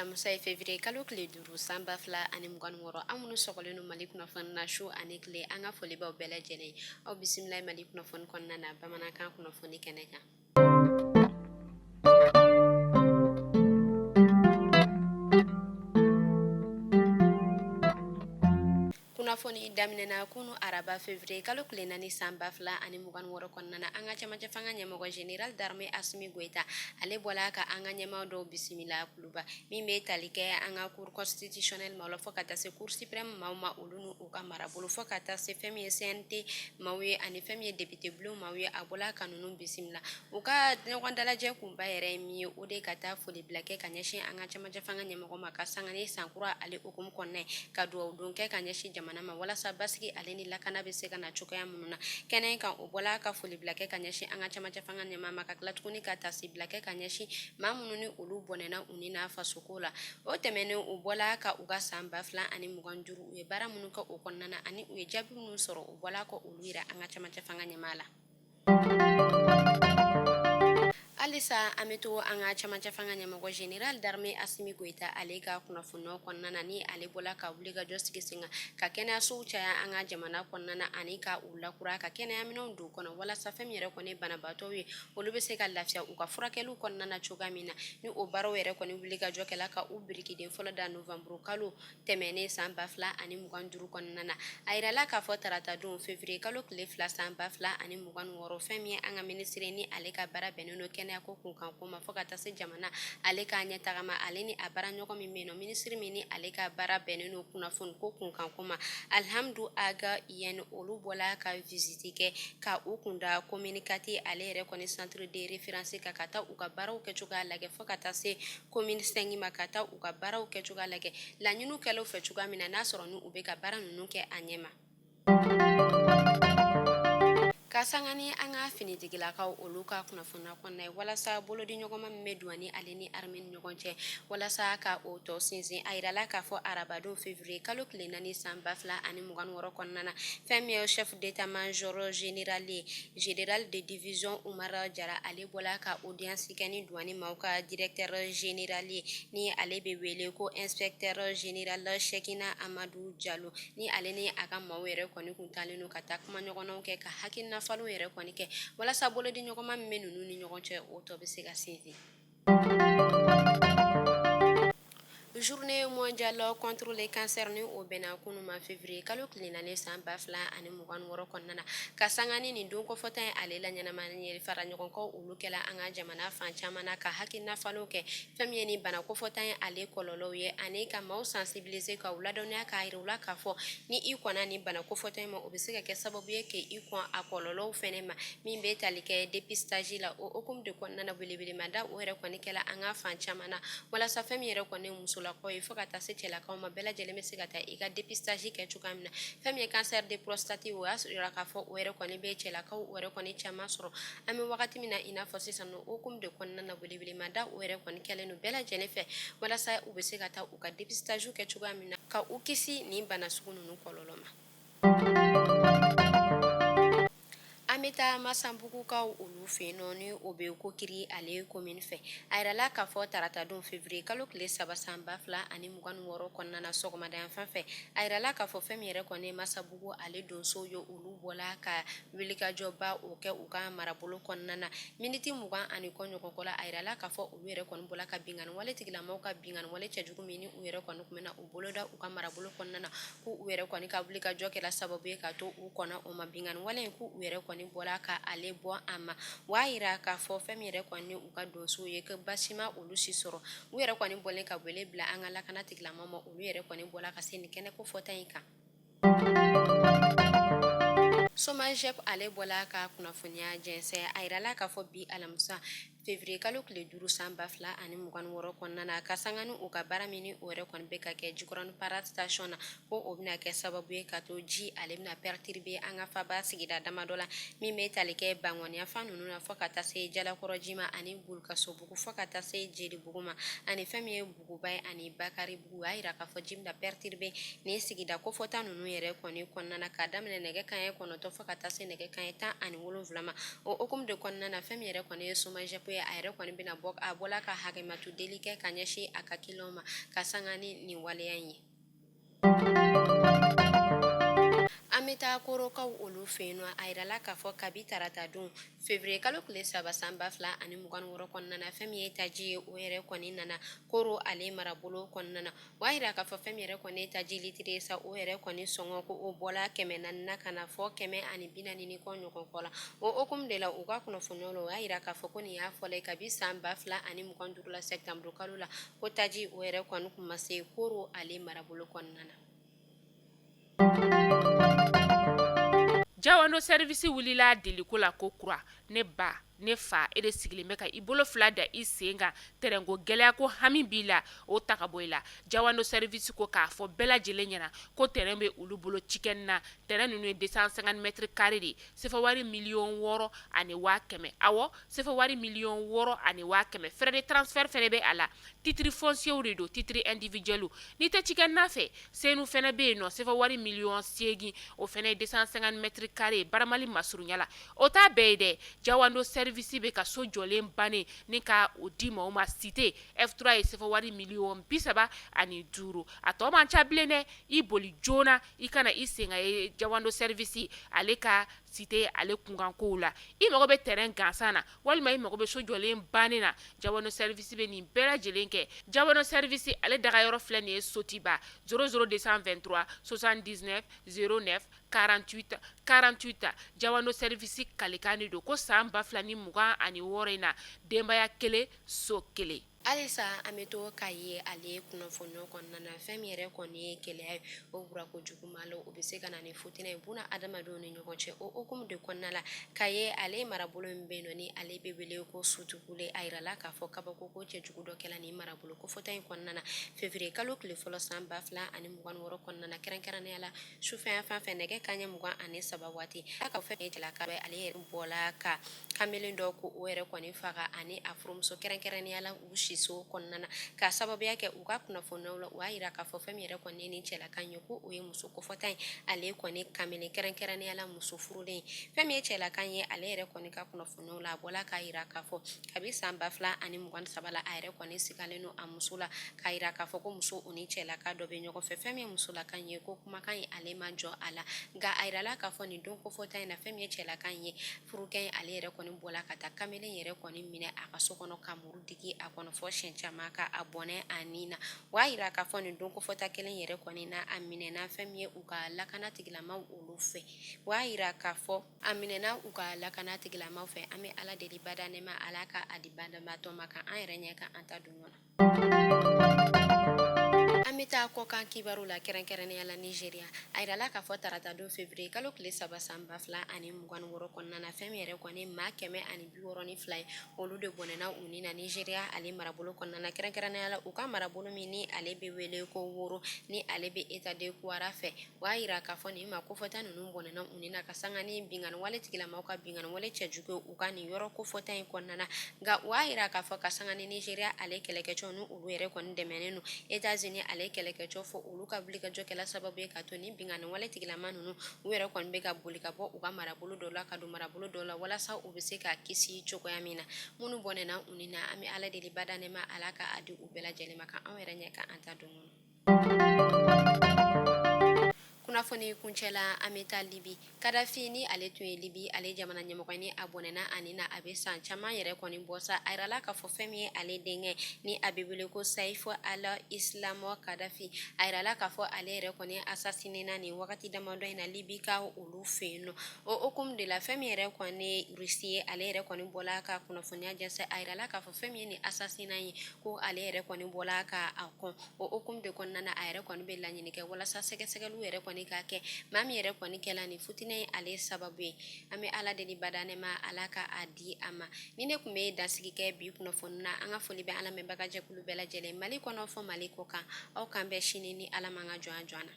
Alamisa ye février kalo tile 5 san 2026. Aw minnu sɔgɔlen don Mali kunnafoni na su ani tile, an ka foli b'aw bɛɛ lajɛlen ye. Aw bisimila Mali kunnafoni kɔnɔna na bamanankan kunnafoni kɛnɛ kan. Kunnafoni daminɛna kunu araba février kalo tile 4 san 2026 kɔnɔna na, an ka cɛmancɛ fanga ɲɛmɔgɔ général d'armée Assimi Goïta, ale bɔla ka an ka ɲɛmaa dɔw bisimila Kuluba, min bɛ tali kɛ an ka cour constitutionnelle maaw la fo ka taa se cour suprême maaw ma, olu n'u ka marabolo, fo ka taa se fɛn min ye CNT maaw ye ani fɛn min ye député bulon maaw ye. A bɔla ka ninnu bisimila. U ka ɲɔgɔn dalajɛ kunba yɛrɛ ye min ye, o de ka taa foli bila kɛ ka ɲɛsin an ka cɛmancɛ fanga ɲɛmɔgɔ ma, ka sanga ni sankura ale hukumu kɔnɔna ye, ka dugawu don kɛ ka ɲɛsin jamana ma walasa basigi ale ni lakana bɛ se ka na cogoya minnu na kɛnɛ kan. O bɔla ka foli bila kɛ ka ɲɛsin an ka cɛmancɛ fanga ɲɛmaa ma, ka tila tuguni ka taasibila kɛ ka ɲɛsin maa minnu ni olu bɔnɛna u ni na fasoko la. O tɛmɛnen, u bɔla ka u ka san 2025, u ye baara minnu kɛ o kɔnɔna na ani u ye jaabi minnu sɔrɔ, u bɔla ka olu yira an ka cɛmancɛ fanga ɲɛmaa la. Halisa an bɛ to an ka cɛmancɛ fanga ɲɛmɔgɔ général d'armée Assimi Goïta ale ka kunnafoniyaw kɔnɔna na, ni ale bɔla ka wuli ka jɔ sigi sen kan ka kɛnɛyasow caya an ka jamana kɔnɔna na ani ka u lakura, ka kɛnɛyaminɛnw don kɔnɔ walasa fɛn min yɛrɛ kɔni banabaatɔw ye, olu bɛ se ka lafiya u ka furakɛliw kɔnɔna na cogoya min na. Ni o baaraw yɛrɛ kɔni wuli ka jɔ kɛla ka u birikiden fɔlɔ da novembre kalo tɛmɛnen san 2025 kɔnɔna na. A yirala k'a fɔ taratadon février kalo tile 2 san 2026, fɛn min ye an ka minisiri ni ale ka baara bɛnnen don kɛnɛyako kunkanko ma fo ka taa se jamana ale ka ɲɛtaga ma, ale ni a baaraɲɔgɔn min bɛ yen nɔ, minisiri min ni ale ka baara bɛnnen don kunnafoniko kunkanko ma, Alihamdu Aga Iyɛn, olu bɔla ka visite kɛ ka u kunda commune 4 ale yɛrɛ kɔni centre de référence kan, ka taa u ka baaraw kɛcogoya lajɛ, fo ka taa se commune 5 ma, ka taa u ka baaraw kɛcogoya lajɛ, laɲiniw kɛla u fɛ cogoya min na, n'a sɔrɔ ni u bɛ ka baara ninnu kɛ a ɲɛ ma. Ka sanga ni an ka finitigilakaw olu ka kunnafoniya kɔnɔna ye, walasa bolodiɲɔgɔnma min bɛ douane ale ni armée ni ɲɔgɔn cɛ, walasa ka o tɔ sinsin, a yirala k'a fɔ arabadon février kalo tile 4 san 2026 kɔnɔna na, fɛn min ye chef d'état-major général ye, général de division Umar Jara, ale bɔla ka audience kɛ ni douane maaw ka directeur général ye, ni ale bɛ wele ko inspecteur général Cheikhina Amadou Diallo, ni ale ni a ka maaw yɛrɛ kɔni kun taalen don ka taa kumaɲɔgɔnnaw kɛ, ka hakilina falenw yɛrɛ kɔni kɛ walasa bolodiɲɔgɔnma min bɛ ninnu ni ɲɔgɔn cɛ, o tɔ bɛ se ka sinsin. Journée mondiale contre le cancer, ni o bɛnna kunun ma février kalo tile 4 san 2026 kɔnɔna na, ka sanga ni nin don kofɔta in ale la ɲɛnamaya fara ɲɔgɔn kan, olu kɛla an ka jamana fan caman na, ka hakilina falenw kɛ fɛn min ye ni bana kofɔta in ale kɔlɔlɔw ye, ani ka maaw sensibiliser, ka u ladɔnniya, k'a yira u la k'a fɔ ni i kɔnna nin bana kofɔta in ma, o bɛ se ka kɛ sababu ye k'i kɔn a kɔlɔlɔw fɛnɛ ma, min bɛ tali kɛ dépistage la. O hukumu de kɔnɔna na, welewelemada o yɛrɛ kɔni kɛla an ka fan caman na, walasa fɛn min yɛrɛ kɔni musolakaw ye fo ka taa se cɛlakaw ma, bɛɛ lajɛlen bɛ se ka taa i ka dépistage kɛ cogoya min na. Fɛn min ye cancer de prostate, o y'a yira k'a fɔ o yɛrɛ kɔni bɛ cɛlakaw o yɛrɛ kɔni caman sɔrɔ an bɛ wagati min na i n'a fɔ sisan. O hukumu de kɔnɔna na, welewelemada o yɛrɛ kɔni kɛlen don bɛɛ lajɛlen fɛ walasa u bɛ se ka taa u ka dépistage kɛ cogoya min na, ka u kisi nin bana sugu ninnu kɔlɔlɔ ma. An bɛ taa Masanbugukaw olu fɛ yen nɔ, ni o bɛ Kokiri ale commune fɛ. A yirala k'a fɔ taratadon février kalo tile 3 san 2026 kɔnɔna na, sɔgɔmada yanfan fɛ, a yirala k'a fɔ fɛn min yɛrɛ kɔni Masabugu ale donsow ye, olu bɔla ka wulikajɔba o kɛ u ka marabolo kɔnɔna na. Miniti 20 ani kɔ ɲɔgɔn kɔ la, a yirala k'a fɔ olu yɛrɛ kɔni bɔla ka binkanni wale tigilamaw ka binkanni wale cɛjugu min ni u yɛrɛ kɔni tun bɛ na u boloda u ka marabolo kɔnɔna na, k'u u yɛrɛ kɔni ka wulikajɔ kɛra sababu ye ka to u kɔnna o ma. Binkanni wale in, k'u yɛrɛ kɔni bɔla ka ale bɔ a ma. U y'a yira k'a fɔ fɛn min yɛrɛ kɔni u ka donsow ye, ko baasi ma olu si sɔrɔ. U yɛrɛ kɔni bɔlen ka wele bila an ka lakana tigilamaw ma, olu yɛrɛ kɔni bɔla ka se nin kɛnɛ kofɔta in kan. SOMAGEP ale bɔla ka kunnafoniya jɛnsɛn. A yirala k'a fɔ bi alamisa février kalo tile 5 san 2026 kɔnɔna na, ka sanga ni u ka baara min ni o yɛrɛ kɔni bɛ ka kɛ Jikɔrɔni Para station na, ko o bɛna kɛ sababu ye ka to ji ale bɛna perturber an ka faba sigida damadɔ la, min bɛ tali kɛ Bankɔniyanfan ninnu na fo ka taa se Jalakɔrɔji ma ani Bulukasobugu fo ka taa se Jelibugu ma, ani fɛn min ye Buguba ye ani Bakaribugu. U y'a yira k'a fɔ ji bɛna perturber nin sigida kofɔta ninnu yɛrɛ kɔni kɔnɔna na, k'a daminɛ nɛgɛ kanɲɛ 9 fo ka taa se nɛgɛ kanɲɛ 17 ma. O hukumu de kɔnɔna na, fɛn min yɛrɛ kɔni ye SOMAGEP ye. ye a yɛrɛ kɔni bɛna bɔ a bɔla ka hakɛmatu deli kɛ ka ɲɛsin a ka kiliyanw ma ka sanga ni nin waleya in ye. An bɛ taa Korokaw olu fɛ yen nɔ. A yirala k'a fɔ kabi tarata don février kalo tile 3 san 2026 kɔnɔna na, fɛn min ye taji ye, o yɛrɛ kɔni nana Koro ale marabolo kɔnɔna na. O y'a yira k'a fɔ fɛn min yɛrɛ kɔni ye taji litiri ye sa, o yɛrɛ kɔni sɔngɔ ko o bɔla 400 na ka na fɔ 140 ni kɔ ɲɔgɔn kɔ la. O hukumu de la, u ka kunnafoniyaw la, o y'a yira k'a fɔ ko nin y'a fɔlɔ ye kabi san 2025 la septembre kalo la, ko taji o yɛrɛ kɔni tun ma se Koro ale marabolo kɔnɔna na. Jawando service wulila deliko la ko kura. Ne ba, ne fa, e de sigilen bɛ ka i bolo fila da i sen kan, tɛrɛnko gɛlɛya ko hami b'i la, o ta ka bɔ i la. Jawando service ko k'a fɔ bɛɛ lajɛlen ɲɛna ko tɛrɛn bɛ olu bolo cikɛni na. Tɛrɛn ninnu ye 250 mètres carrés de ye, sefa wari 6,100,000. Awɔ, sefa wari 6,100,000. Frais de transfert fɛnɛ bɛ a la. Titre foncier de don, titre individuel. N'i tɛ cikɛnina fɛ, Senu fɛnɛ bɛ yen nɔ, sefa wari 8,000,000, o fɛnɛ ye 250 mètres carrés ye Baramali masurunya la. O t'a bɛɛ ye dɛ, Jawando service bɛ ka so jɔlen bannen ni ka o di maaw ma. Cité F3 ye sefa wari 35,000,000. A tɔ man ca bilen dɛ, i boli joona i ka na i sen ka ye Jawando service ale ka cité ale kunkankow la. I mago bɛ terrain gansan na walima i mago bɛ so jɔlen bannen na, Jawando service bɛ nin bɛɛ lajɛlen kɛ. Jawando service ale dagayɔrɔ filɛ nin ye Sotiba 00 223 79 09 48 48. Jawando service kalikan de don ko san 2026 in na, denbaya kelen, so kelen. Halisa an bɛ to Kayi ale kunnafoniyaw kɔnɔna na. Fɛn min yɛrɛ kɔni ye keleya ye, o burako juguman la, o bɛ se ka na ni futinɛ ye buna adamadenw ni ɲɔgɔn cɛ. O hukumu de kɔnɔna la, Kayi ale marabolo min bɛ yen nɔ, ni ale bɛ wele ko Sutukule, a yirala k'a fɔ kabako ko cɛjugu dɔ kɛla nin marabolo kofɔta in kɔnɔna na février kalo tile fɔlɔ san 2026 kɔnɔna na, kɛrɛnkɛrɛnnenya la sufɛ yan fan fɛ nɛgɛ kanɲɛ 23 waati. A ka fɛn cɛlaka ale yɛrɛ bɔla ka kamalen dɔ ko o yɛrɛ kɔni faga ani a furumuso, kɛrɛnkɛrɛnnenya la u siso kɔnɔna na, k'a sababuya kɛ u ka kunnafoniyaw la, u y'a yira k'a fɔ fɛn min yɛrɛ kɔni ye nin cɛlaka ye, ko o ye muso kofɔta ye, ale kɔni kamalen, kɛrɛnkɛrɛnnenya la muso furulen. Fɛn min ye cɛlaka ye, ale yɛrɛ kɔni ka kunnafoniyaw la, a bɔla k'a yira k'a fɔ kabi san 2023 la, a yɛrɛ kɔni sigalen don a muso la, k'a yira k'a fɔ ko muso o ni cɛlaka dɔ bɛ ɲɔgɔn fɛ. Fɛn min ye musolaka ye, ko kumakan ye ale ma jɔ a la, nka a yirala k'a fɔ nin don kofɔta in na, fɛn min ye cɛlaka ye, furukɛ in, ale yɛrɛ kɔni bɔla ka taa kamalen yɛrɛ kɔni minɛ a ka so kɔnɔ ka muru digi a kɔnɔ fɔ siɲɛ caman ka a bɔnɛ a ni na. O y'a yira k'a fɔ nin don kofɔta kelen yɛrɛ kɔni na, a minɛna fɛn min ye u ka lakana tigilamaw olu fɛ. O y'a yira k'a fɔ a minɛna u ka lakana tigilamaw fɛ. An bɛ Ala deli bada nɛɛma, Ala ka a di banabaatɔ ma, ka an yɛrɛ ɲɛ ka an ta don ɲɔgɔn na. An bɛ taa kɔkan kibaru la, kɛrɛnkɛrɛnnenya la Nigeria. A yirala k'a fɔ tarata don février kalo tile 3 san 2026 kɔnɔna na, fɛn min yɛrɛ kɔni maa 162 ye, olu de bɔnɛna u ni na Nigeria ale marabolo kɔnɔna na, kɛrɛnkɛrɛnnenya la u ka marabolo min ni ale bɛ wele ko Woro, ni ale bɛ État de Kwara fɛ. O y'a yira k'a fɔ nin maa kofɔta ninnu bɔnɛna u ni na ka sanga ni binkanni wale tigilamaw ka binkanni wale cɛjugu ye u ka nin yɔrɔ kofɔta in kɔnɔna na. Nka o y'a yira k'a fɔ ka sanga ni Nigeria ale kɛlɛkɛcɛw ni olu yɛrɛ kɔni dɛmɛnen don États-Unis ale kɛlɛkɛcɛw fɔ, olu ka wulikajɔ kɛla sababu ye ka to ni binkanni wale tigilama ninnu u yɛrɛ kɔni bɛ ka boli ka bɔ u ka marabolo dɔ la ka don marabolo dɔ la, walasa u bɛ se ka kisi cogoya min na. Minnu bɔnɛna u ni na, an bɛ Ala deli bada nɛɛma, Ala ka a di u bɛɛ lajɛlen ma, ka anw yɛrɛ ɲɛ ka an ta don. Kunnafoni kuncɛ la, an bɛ taa Libi. Kadafi ni ale tun ye Libi ale jamana ɲɛmɔgɔ ni a bɔnɛna a ni na, a bɛ san caman yɛrɛ kɔni bɔ sa. A yirala k'a fɔ fɛn min ye ale denkɛ ni a bɛ wele ko Saif al-Islam Kadafi, a yirala k'a fɔ ale yɛrɛ kɔni assassiné na nin wagati damadɔ in na Libi ka olu fɛ yen nɔ. O hukumu de la, fɛn min yɛrɛ kɔni Russie ye, ale yɛrɛ kɔni bɔla ka kunnafoniya jɛnsɛn. A yirala k'a fɔ fɛn min ye nin assassinat ye, ko ale yɛrɛ kɔni bɔla ka a kɔn. O hukumu de kɔnɔna na, a yɛrɛ kɔni bɛ laɲini kɛ walasa sɛgɛsɛgɛliw yɛrɛ kɔni ka kɛ maa min yɛrɛ kɔni kɛla nin futinɛ ye ale sababu ye. An bɛ Ala deli bada nɛɛma, Ala ka a di a ma. Ni ne tun bɛ dansigi kɛ bi kunnafoni na, an ka foli bɛ an lamɛnbaga jɛkulu bɛɛ lajɛlen, Mali kɔnɔ fɔ Mali kɔ kan. Aw k'an bɛn sini ni Ala ma ka jɔn jɔn na.